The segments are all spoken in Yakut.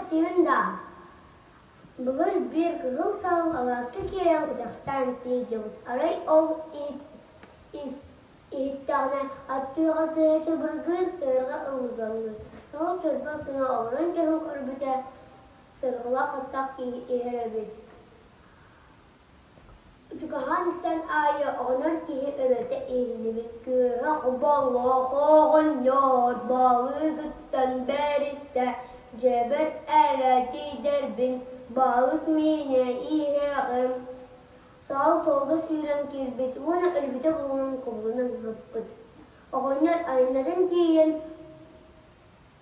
кэпсиибин даа? Былыр биир кыһыл саһыл алааска киирэн кутэхтээн сии диэбит. Арай ол иһиттэҕинэ аттыыга тыаһа чабыргыыр, сыарҕа ыллыгалыыр. Саһыл чөрбөк гына олорон түһэн көрбүтэ, сыарҕалаах аттаах киһи иһэр эбит. Чугаһаан истэн аайы оҕонньор киһи ырыата иһиллибит: Күөх боллох оҕонньор балыгыттан бэристэ, дьиэбэр эрэ тиийдэрбин, балык миинэ иһэҕим. Саал суолга сүүрэн киирбит уонна өлбүтэ буолан кубулунан сыппыт. Оҕонньор айаннарын тиийэн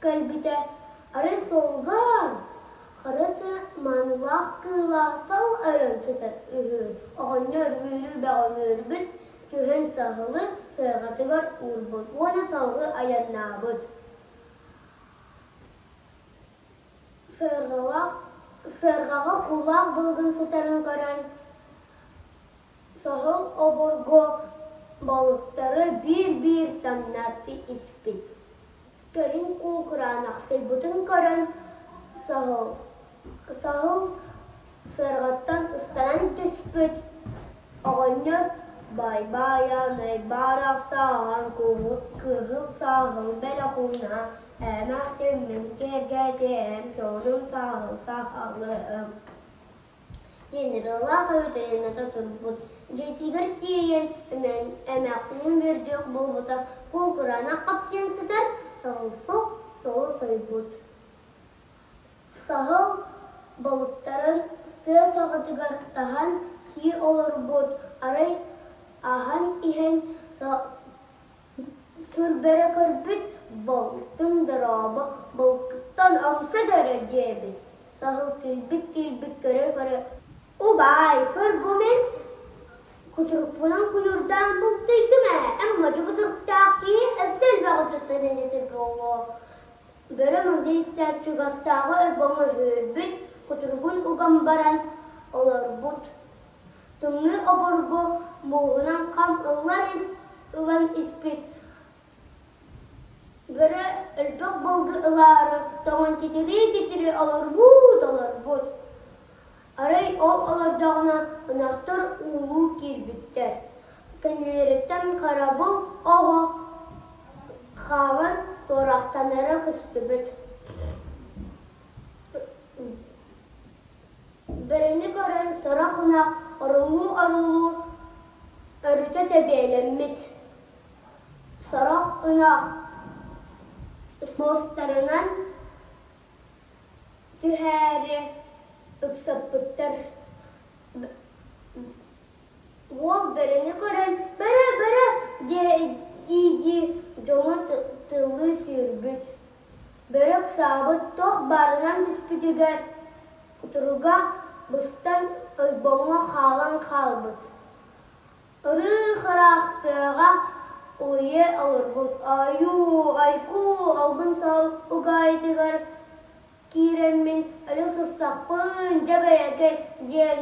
кэлбитэ, арай суолга хара тыа маанылаах кыыла сал өлөн сытар үһү. Оҕонньор үөрүү бөҕө үөрбүт, түһэн саһылы сыарҕатыгар уурбут уонна салгыы айаннаабыт. Сыарҕалаах сыарҕаҕа куулаах былыгын сытарын көрөн, Саһыл обургу балыктары биир-биир тамнаттыы испит. Кэлин куукураанахсыйбытын көрөн, саһыл, саһыл сыарҕаттан ыстанан түспүт. Оҕонньор бай-байанай барахсан кыһыл саһыл бэлэхуна эмээхсиммин киэргэтиэм, сонун саһыл саһылым диэн ырыалаах эбэтэр турбут. Дьиэтигэр тиийэн эмээхсинин үөрдүөх буолбута куукураанах хапсыйан сытар, саһыл суох соҕус сойбут. Саһыл балыктарын сыа саҕатыгар таһан сии олорбут, арай аһан иһэн Сүрбэрэ көрбүт, балтым дорообо, булкуттан омсо көрө диэбит. Саһыл киирбит-киирбит көрө-көрө, «Убаай, көр бу мин кутурукпунан куйуурдаан бултуйдум ээ, эн модьу кутуруктаах киһи өссө элбэҕи туттан инитэ буолуо». Бөрө мындыр истээт чугастааҕы ойбоҥҥо үһүөрбүт, кутуругун уган баран олорбут. Тымныы обургу мууһунан хам ылан испит Бөрө элбэх былгы ылаары тоҥон титирии-титирии олорбут-олорбут. Арай ол олордоҕуна ынахтар уулуу киирбиттэр. Кэннилэриттэн харабыл оҕо хаалан туорахтанара көстүбүт. Бөрөнү көрөн сорох ынах орулуу-орулуу өрүтэ тэбиэлэммит, сорох ынах муостарынан түһээри ыксаппыттар. Уол бөрөнү көрөн «Бөрө, бөрө!» дии-дии дьоҥҥо тыллыы сүүрбүт. Бөрө ыксаабыт туох баарынан түспүтүгэр кутуруга быстан ойбоҥҥо хаалан хаалбыт. Ырыы-ыраах тыаҕа улуйа олорбут «Айуу, айкуу, албын саһыл угаайытыгар киирэммин өлө сыстахпын, дьэ бэйэкэй» диэн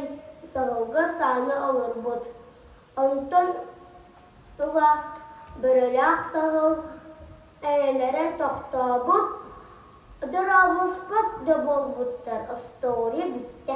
саһылга саана олорбут. Онтон ыла бөрөлөөх саһыл эйэлэрэ тохтообут, дорооболоспот да буолбуттар, остуоруйа бүттэ.